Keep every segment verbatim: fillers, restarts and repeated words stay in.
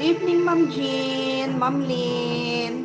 Evening, Ma'am Jean, Ma'am Lynn.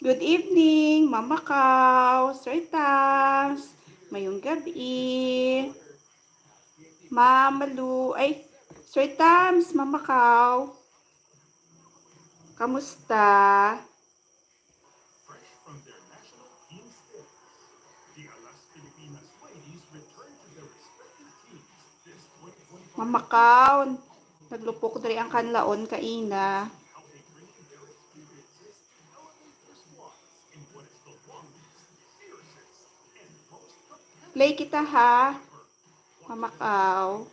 Good evening, Mama Cow, Sir Tams. Mayong gabi. Mama Lu, ay, Sir Tams, Mama Cow. Kamusta? Mama Cow, naglupok diri ang kanlaon kaina. Play kita ha, Mama Cow.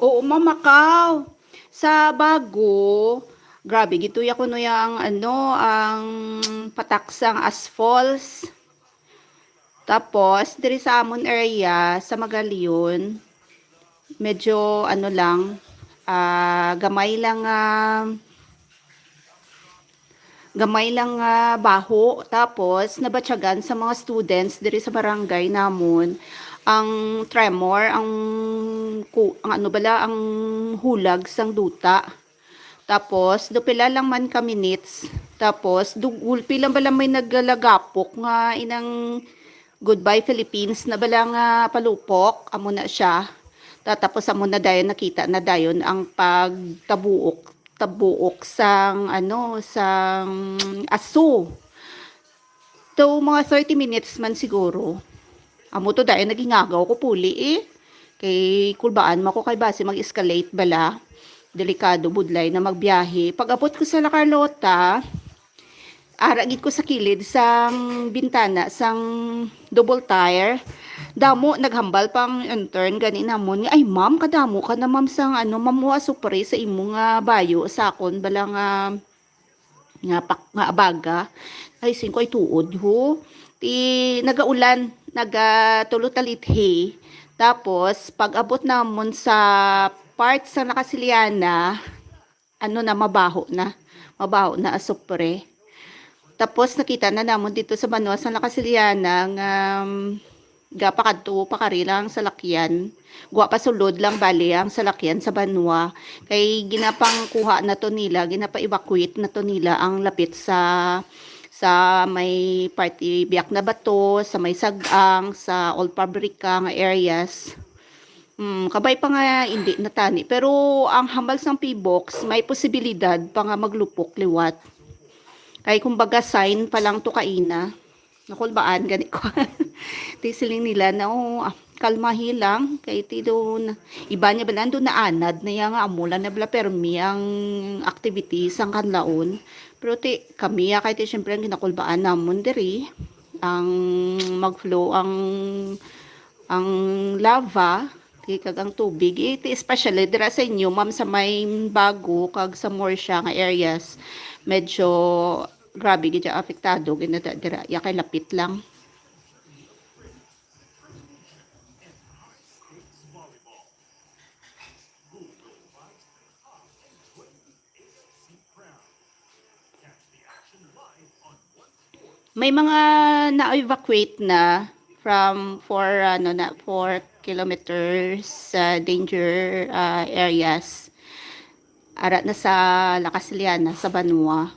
Oo, Mama Kaw. Sa Bago, grabe, gituya ko no yang, ano, ang patak sang As Falls. Tapos, diri sa amon area, sa Magalion, medyo, ano lang, ah, gamay lang, ah, gamay lang nga baho. Tapos, nabatyagan sa mga students diri sa barangay namon ang tremor, ang ku-, ang ano bala, ang hulag sang duta. Tapos, do pila lang man ka minutes. Tapos, do gulpi lang bala may nagalagapok nga inang Goodbye Philippines na bala nga palupok. Amo na siya. Ta-, tapos amo na dayon, nakita na dayon ang pagtabuok, tabuok sang, ano, sang aso. To mga thirty minutes man siguro. Amo to dahil nagingagaw ko puli eh. Kay kulbaan man ko kay basi mag-escalate bala. Delikado budlay na magbiyahe. Pag-abot ko sa La Carlota, ara gid ko sa kilid sang bintana sang double tire. Damo, naghambal pa ang intern gani namon nga, "Ay, ma'am, kadamo ka na, ma'am, sang, ano, ma'am, wa supre sa imo nga bayo sa akon bala nga, nga pak-, nga abaga." Ay, singko ay tuod, ho. Ti, nagaulan, naga tulo talithe. Tapos, pag-abot namon sa part sa Nakasiliana, ano na, mabaho na. Mabaho na, asupre. Tapos, nakita na namon dito sa banwa sa Nakasiliana nga, um, gapakadto pa kari lang ang salakyan. Gwa pa sulod lang bali ang salakyan sa banwa. Kay ginapangkuha na to nila, ginapa-evacuate na to nila ang lapit sa, sa may parte Biak na Bato, sa may Sag-ang, sa Old Fabrica nga areas. Hmm, kabay pa nga hindi natani. Pero ang hambal sang P-box, may posibilidad pa nga maglupok liwat. Kay kumbaga sign pa lang to kaina. Nakulbaan gani ko. Ti siling nila na, "Oh, ah, kalmahi lang." Kay ti doon, iba niya bala, doon naanad na iya nga amo lang na bala permi ang activities ang kanlaon. Pero ti, kami ya, kay ti, syempre, ang ginakulbaan namon diri, ang mag-flow ang, ang lava, ti, kag ang tubig. Eh, ti, especially dira sa inyo, ma'am, sa may Bago kag sa Murcia nga areas, medyo grabe gid ang apektado, ginada dira, ya kay lapit lang. May mga na-evacuate na from four, ano, na four kilometers sa danger, ah, areas. Ara na sa La Casillana, sa Banwa.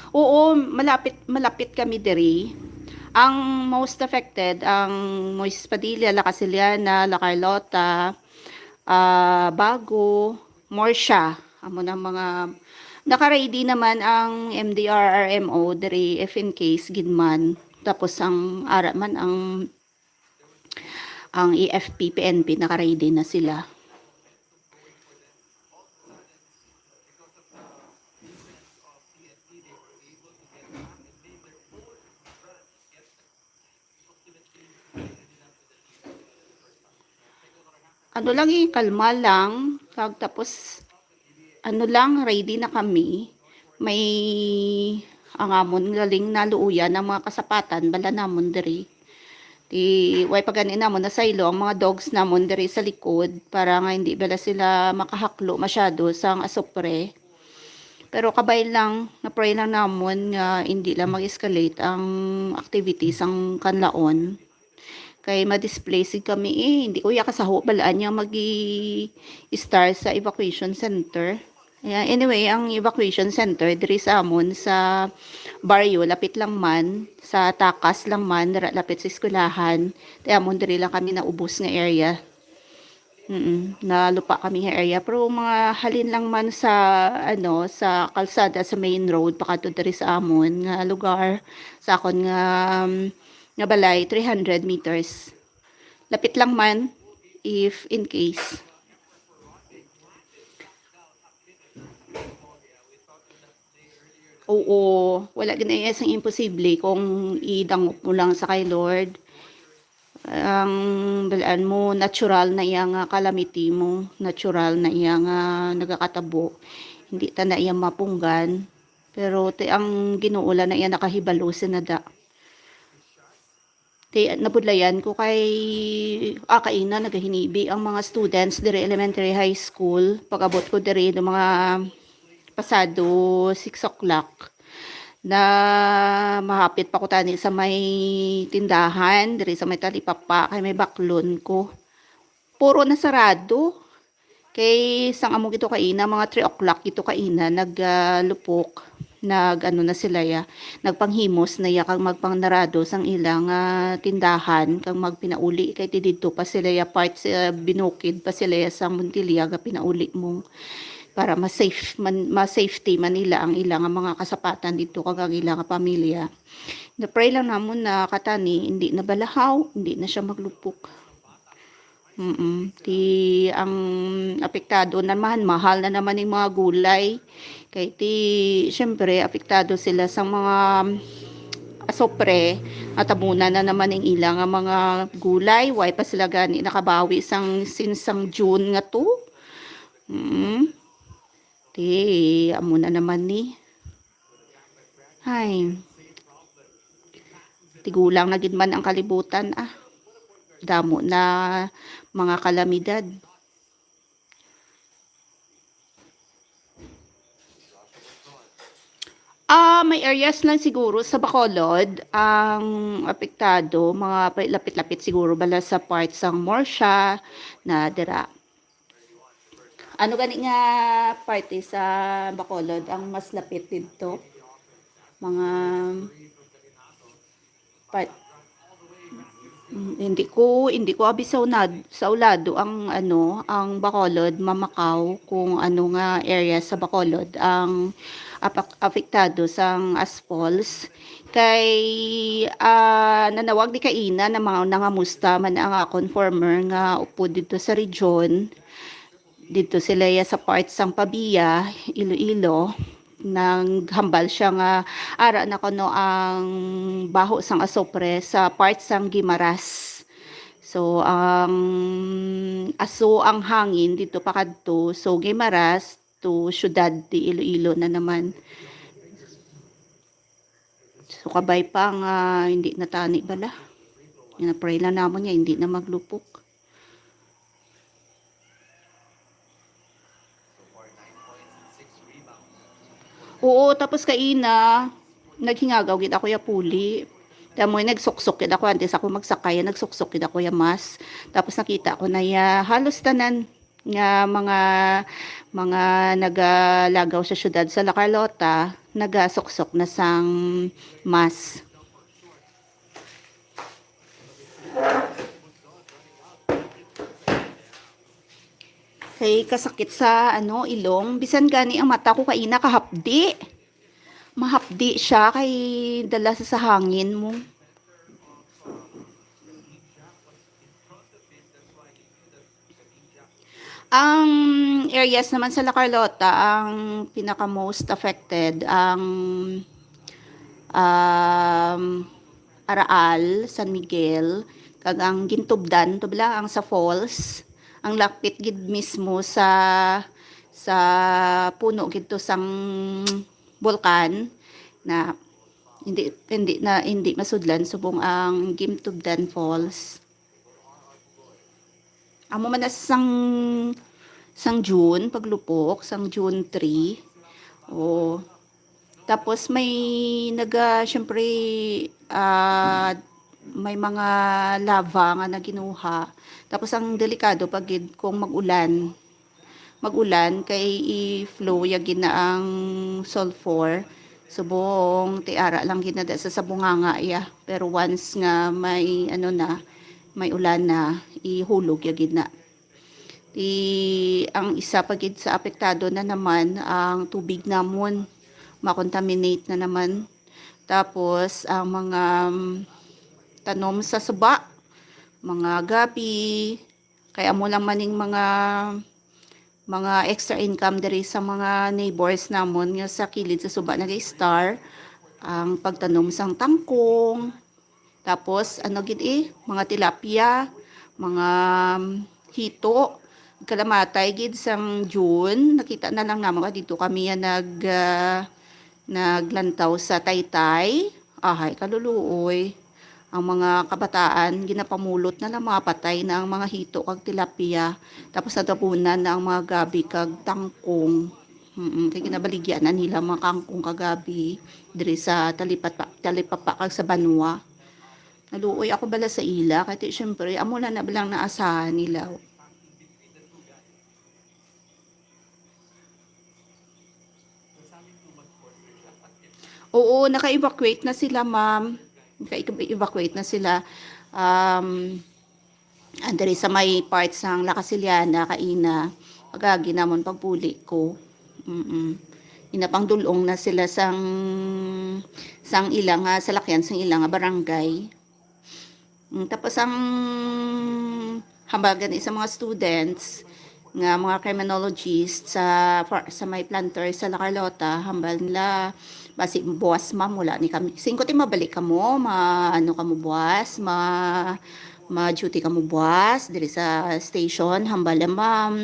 Oo, malapit, malapit kami diri. Ang most affected, ang Moises Padilla, La Casillana, La Carlota, ah, Bago, Murcia. Amo na mga, naka-ready naman ang M D R R M O diri if in case gid man. Tapos ang ara man ang, ang A F P, P N P, naka-ready na sila. Ano lang, eh, kalma lang. Kag tapos, ano lang, ready na kami. May, ang amon galing naluuyan ang mga kasapatan, bala namon diri. Ti, way pa gani namon nasaylo ang mga dogs namon diri sa likod para nga hindi bala sila makahaklo masyado sang asupre. Pero kabay lang, na-pray lang namon nga hindi lang mag-escalate ang activities sang kanlaon. Kay ma-displace kami eh. Hindi ko ya kasaho balaan yang mag-i-star sa evacuation center. Ayan, anyway, ang evacuation center diri sa amon sa baryo, lapit lang man, sa takas lang man, dira lapit sa eskwelahan. Ti amon diri lang kami naubos nga area. Mm, nalupa kami nga area, pero mga halin lang man sa, ano, sa kalsada, sa main road, pakadto diri sa amon nga lugar, sa akon nga, um, nga balay, three hundred meters. Lapit lang man, if in case. Oo, wala gid na sang imposible kung idangop mo lang sa kay Lord. Ang balaan mo, natural na iya nga calamity mo, natural na iya nga nagakatabo. Hindi ta na iya mapunggan. Pero ti ang Ginoo lang na iya nakahibalo sa nada. Ti nabudlayan ko kay, ah, kaina nagahinibi ang mga students diri elementary, high school. Pag-abot ko diri no mga pasado six o'clock, na mahapit pa ko tani sa may tindahan, diri sa may talipapa, kay may baklon ko. Puro na sarado. Kay sang amo gito kaina, mga three o'clock gito kaina, nag, ah, lupok. Nag, ano na sila ya, nagpanghimos na ya kag magpangnarado sang ilang, ah, tindahan, kag magpinauli. Kay ti didto pa sila ya part sa binukid pa sila ya sa Montilla, ga pinauli mo para ma-safe man, ma-safety man nila ang ila nga mga kasapatan didto kag ang ila nga pamilya. Na-pray lang namon na katani, hindi na balahaw, hindi na siya maglupok. Mm, ti ang apektado na mahal, mahal na naman ning mga gulay. Kay ti, siyempre, apektado sila sa mga asopre, natabunan na naman ning ila nga mga gulay. Why pa sila gani nakabawi sang, since sang June nga to? Mm. Ti, amo na naman ni. Ay. Tigulang na gid man ang kalibutan, ah. Damo na mga kalamidad. Ah, may areas lang siguro sa Bacolod ang apektado, mga pa-, lapit-lapit siguro bala sa part sang Murcia na dira. Ano gani nga parte sa Bacolod ang mas lapit didto? Mga part, mm, hindi ko, hindi ko abi sa unad-, sa ulado ang, ano, ang Bacolod, Mamakaw, kung ano nga area sa Bacolod ang apak-, apektado sang aspols. Kay, ah, nanawag ni kaina na mga nangamusta man ang akon former nga upod didto sa region. Didto sila ya sa part sang Pavia, Iloilo. Naghambal siya nga ara na kuno ang baho sang asopre sa part sang Guimaras. So, ang aso ang hangin didto pakadto. So, Guimaras to siyudad ti Iloilo na naman. So, kabay pa nga hindi na tani bala. Nga na-pray lang namon nga hindi na maglupok. Oo, tapos kaina, naghingagaw gid ako ya puli. Tamo, nagsuksok gid ako, antes ako magsakay, nagsuksok gid ako ya mask. Tapos nakita ko na ya halos tanan nga mga, mga nagalagaw sa siyudad sa La Carlota, nagasuksok na sang mask. Kay kasakit sa, ano, ilong. Bisan gani ang mata ko kaina kahapdi. Mahapdi siya kay dala sa, sa hangin mo. Ang areas naman sa La Carlota, ang pinaka most affected, ang, um, Araal, San Miguel, kag ang gintubdan, to bala, ang sa falls, ang lapit gid mismo sa, sa puno gid to sang bulkan na hindi, hindi na, hindi masudlan subong ang gintubdan falls. Amo man na sang, sang June, paglupok, sang June three. O, tapos may naga, syempre, ah, may mga lava nga naginuha. Tapos ang delikado pa gid kung mag-ulan. Mag-ulan kay i-flow ya gid na ang sulfur. Subong ti ara lang gid na da sa, sa bunganga ya. Pero once nga may, ano na, may ulan na, ihulog ya gid na. Ti, ang isa pa gid sa apektado na naman ang tubig namon. Makontaminate na naman. Tapos, ang mga, um, tanom sa suba, mga gabi, kay amo lang maning mga, mga extra income diri sa mga neighbors namon nga sa kilid sa suba nag-star ang pagtanom sang tangkong, Tapos, ano gid eh, mga tilapia, mga, um, hito. Kalamatay gid sang June, nakita na lang namo nga dito kami nga nag, ah, naglantaw sa Taytay. Ahay, kaluluoy. Ang mga kabataan, ginapamulot na lang, mga patay na ang mga hito kag tilapia. Tapos natabunan na ang mga gabi kag tangkong. Mm, kay ginabaligya na nila mga kangkong kagabi diri sa talipapa, talipapa kag sa banwa. Naluoy ako bala sa ila, kay ti, syempre, amo na na balang naasahan nila. Oo, naka-evacuate na sila, ma'am. Naka-evacuate na sila. Um, andari sa may part sang La Casiliana, kaina, pagagi namon pagpuli ko. Mm-mm. Ina pang dulong na sila sang, sang ila nga salakyan, sang ila nga barangay. Mm, tapos ang hambal gani sa mga students nga mga criminologists sa, sa may planter sa La Carlota, hambal nila, basi buwas, ma'am, wala ni kami. Singko ti mabalik kamo, ma, ano kamo buwas, ma, ma-duty kamo buwas diri sa station, hambal lang, ma'am.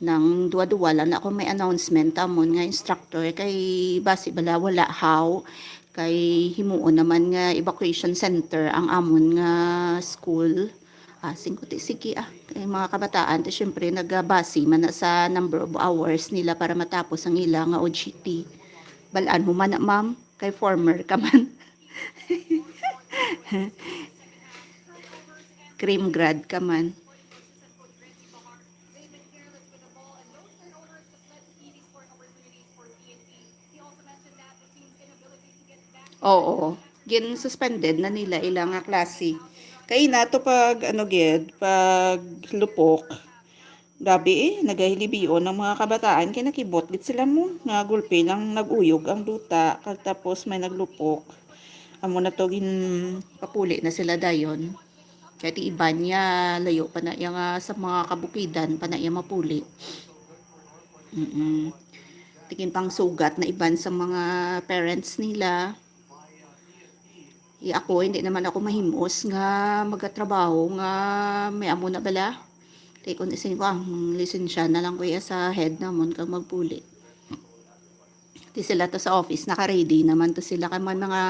Nang duwa-duwa lang na ako may announcement amon nga instructor kay basi bala wala haw. Kay himuon naman nga evacuation center ang amon nga school. Ah, singko ti, sige, ah. Kay mga kabataan, ti, syempre, nagabase man na sa number of hours nila para matapos ang ila nga O J T. Balaan mo man na, ma'am, kay former ka man. Cream grad ka man. Oo. Gin-suspended na nila ila nga klase. Kay na to pag, ano gid, pag lupok. Grabe eh, nagahilibion ang mga kabataan kay nakibot gid sila mo. Nga gulpi lang nag-uyog ang duta, kag tapos may naglupok. Amo na to, ginpapuli na sila dayon. Kay ti iban niya, layo pa na iya nga sa mga kabukidan pa na iya mapuli. Mm-mm. Tingin pang sugat na iban sa mga parents nila. Eh, ako, hindi naman ako mahimos nga magatrabaho nga may amo na bala. Kay kung isin ko, ang lisensya na lang ko iya sa head namon kag magpuli. Ti sila to sa office, naka-ready naman to sila. Kay may mga,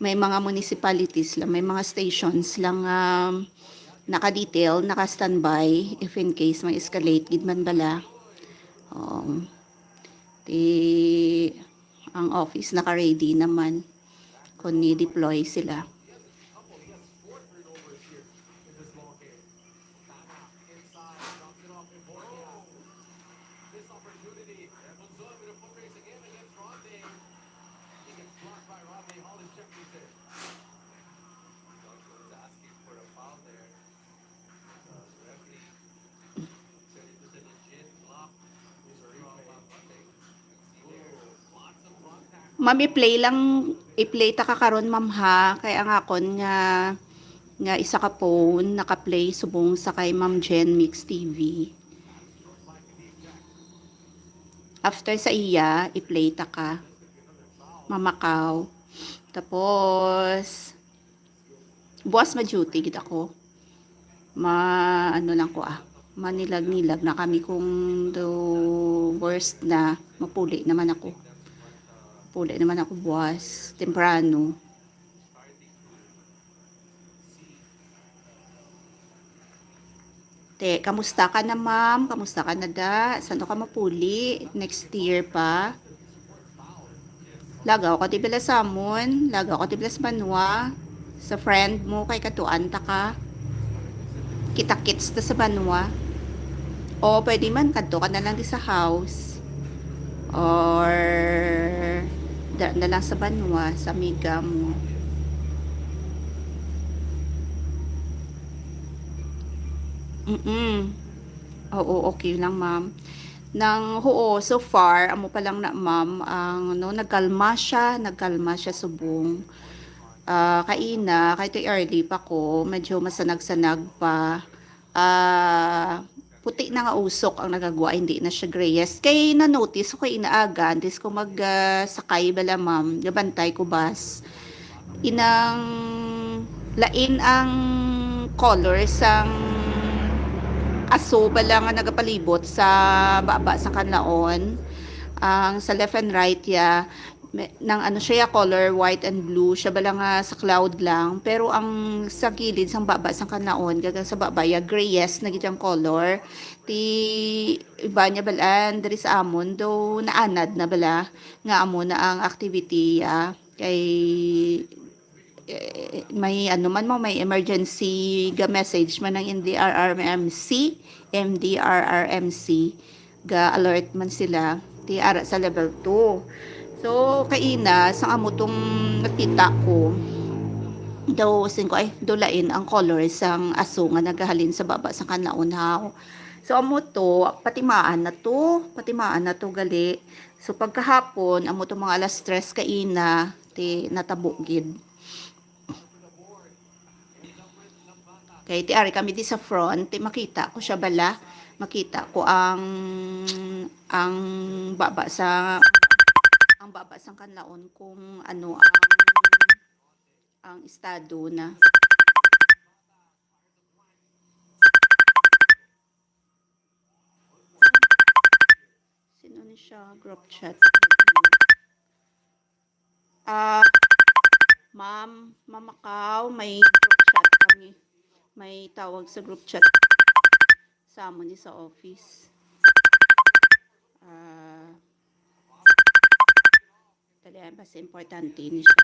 may mga municipalities lang, may mga stations lang, um, naka-detail, naka-standby, if in case may escalate gid man bala. Um, ti, ang office naka-ready naman kung ni-deploy sila. Ma'am, i-play lang, i-play ta ka karon, ma'am, ha? Kay ang akon nga, nga isa ka phone naka-play subong sa kay Ma'am Jen Mix T V. After sa iya, i-play ta ka. Mamakaw. Tapos, buwas ma-duty gid ako. Ma, ano lang ko, ah, manilag-nilag na kami kung the worst na, mapuli naman ako. Puli naman ako buwas, temprano. Te, kamusta ka na, ma'am? Kamusta ka na, da? Saan ka mapuli? Next year pa? Lagaw ka ti bala sa amon, lagaw ka ti bala sa banwa, sa friend mo kay katuan ta ka. Kita-kits ta sa banwa. O pwede man, kadto ka na lang di sa house. Or da na lang sa banwa, sa amiga mo. Mm-mm. Oo, okay lang, ma'am. Nang, oo, so far, amo pa lang na, ma'am, ang, no, nagkalma siya, nagkalma siya subong. Ah, kaina, kay ti early pa ko, medyo masanag-sanag pa. Ah, puti na nga usok ang nagagwa, hindi na siya grayish. Kay na-notice ko inaaga, antes ko mag, ah, sakay bala, ma'am, gabantay ko bus. Inang Lain ang color sang aso bala nga nagapalibot sa baba sa Kanlaon. Ang sa left and right ya, me-, nang ano siya ya, color white and blue, siya bala nga sa cloud lang. Pero ang sa gilid sang baba sang Kanlaon, gagang sa baba ya, grayish na gid ang color. Ti iba niya balaan diri sa amon, do naanad na bala nga amo na ang activity ya. Kay eh, may ano man mo, may emergency ga message man ang M D R R M C, M D R R M C, ga alert man sila, ti ara sa level two. So, kaina, sang amo tong nakita ko, daw, sing ko, ay, daw lain ang color sang aso nga nagahalin sa baba sa Kanlaon, haw. So, amo to, patimaan na to, patimaan na to, gali. So, pagkahapon, amo to mga alas tres kaina, ti natabo gid. Kay ti ari kami di sa front, ti makita ko siya bala. Makita ko ang, ang baba sa, ang baba sang Kanlaon kung ano ang, ang estado na. Sino ni siya? Group chat. Ah, Ma'am, Ma'am Macau, may group chat kami. May tawag sa group chat sa amo ni sa office. Ah, dali, mas importante ni siya.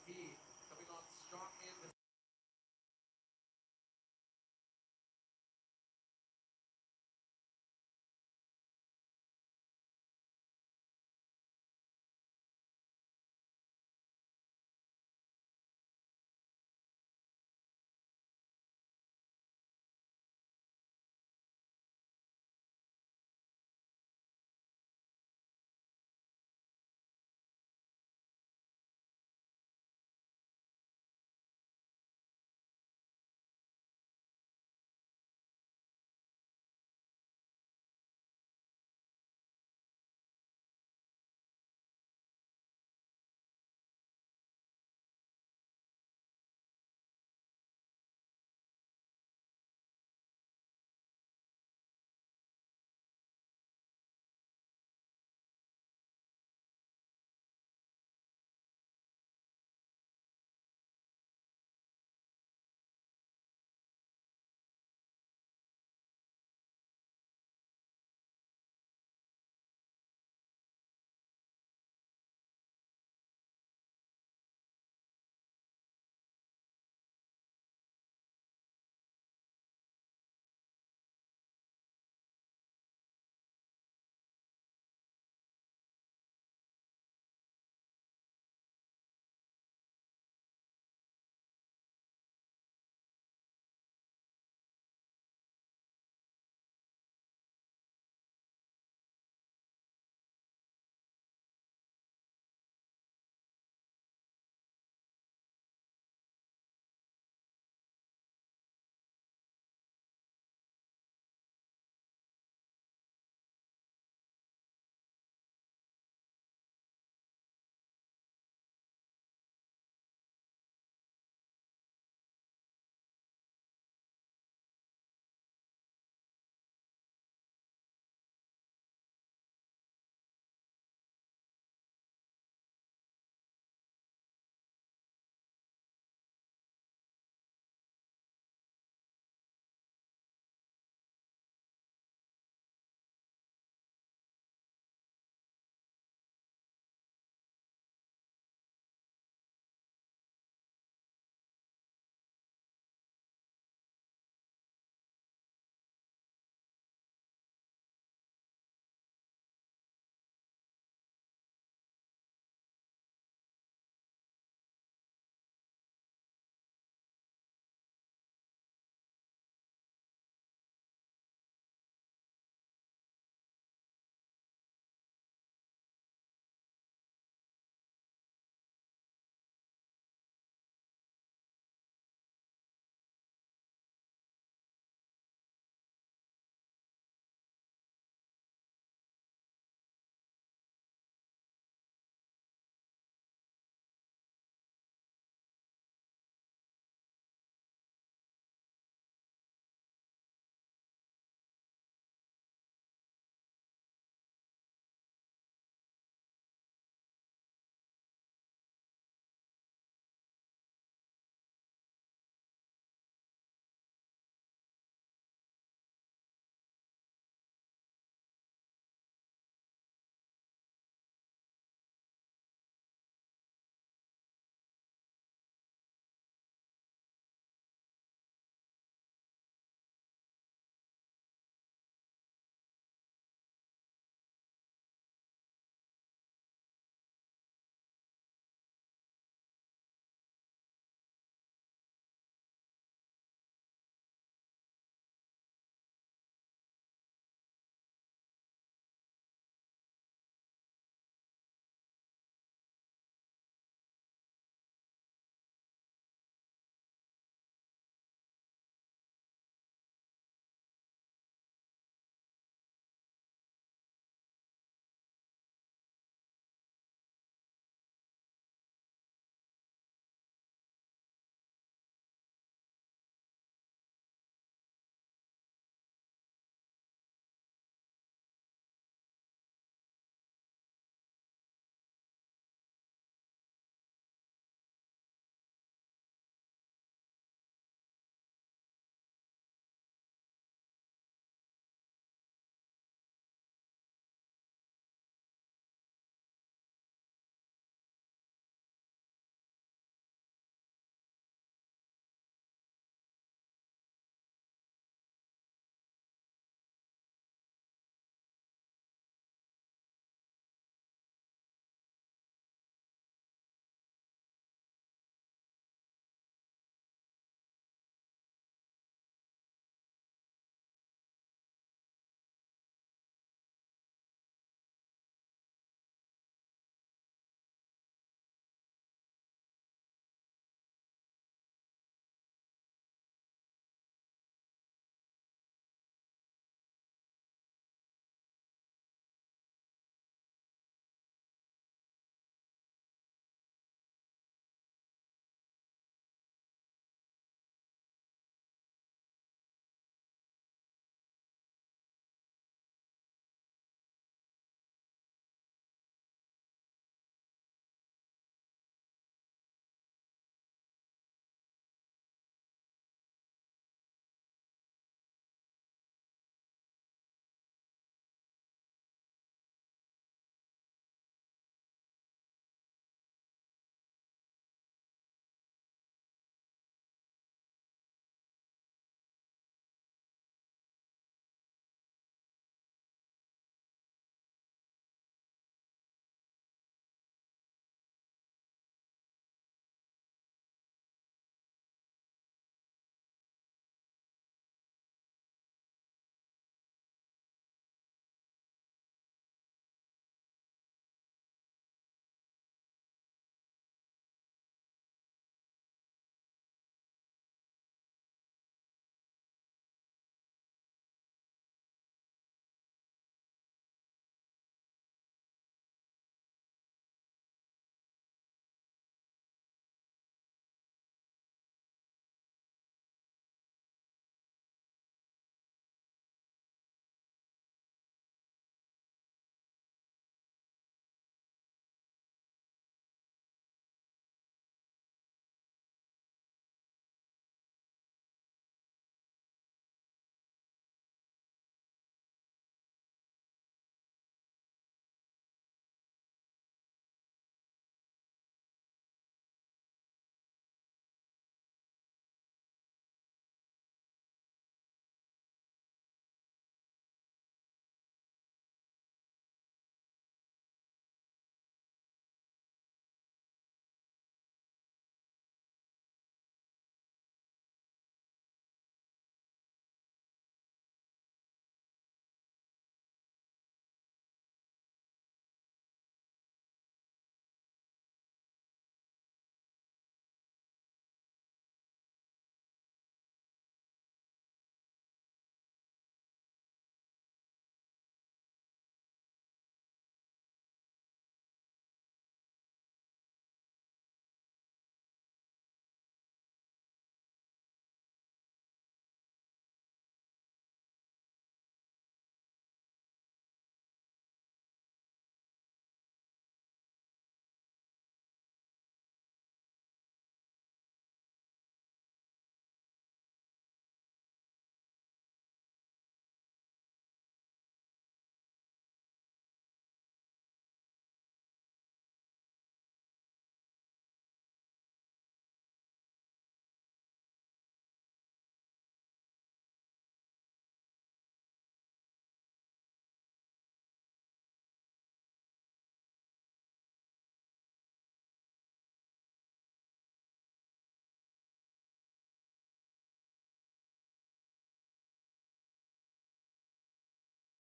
si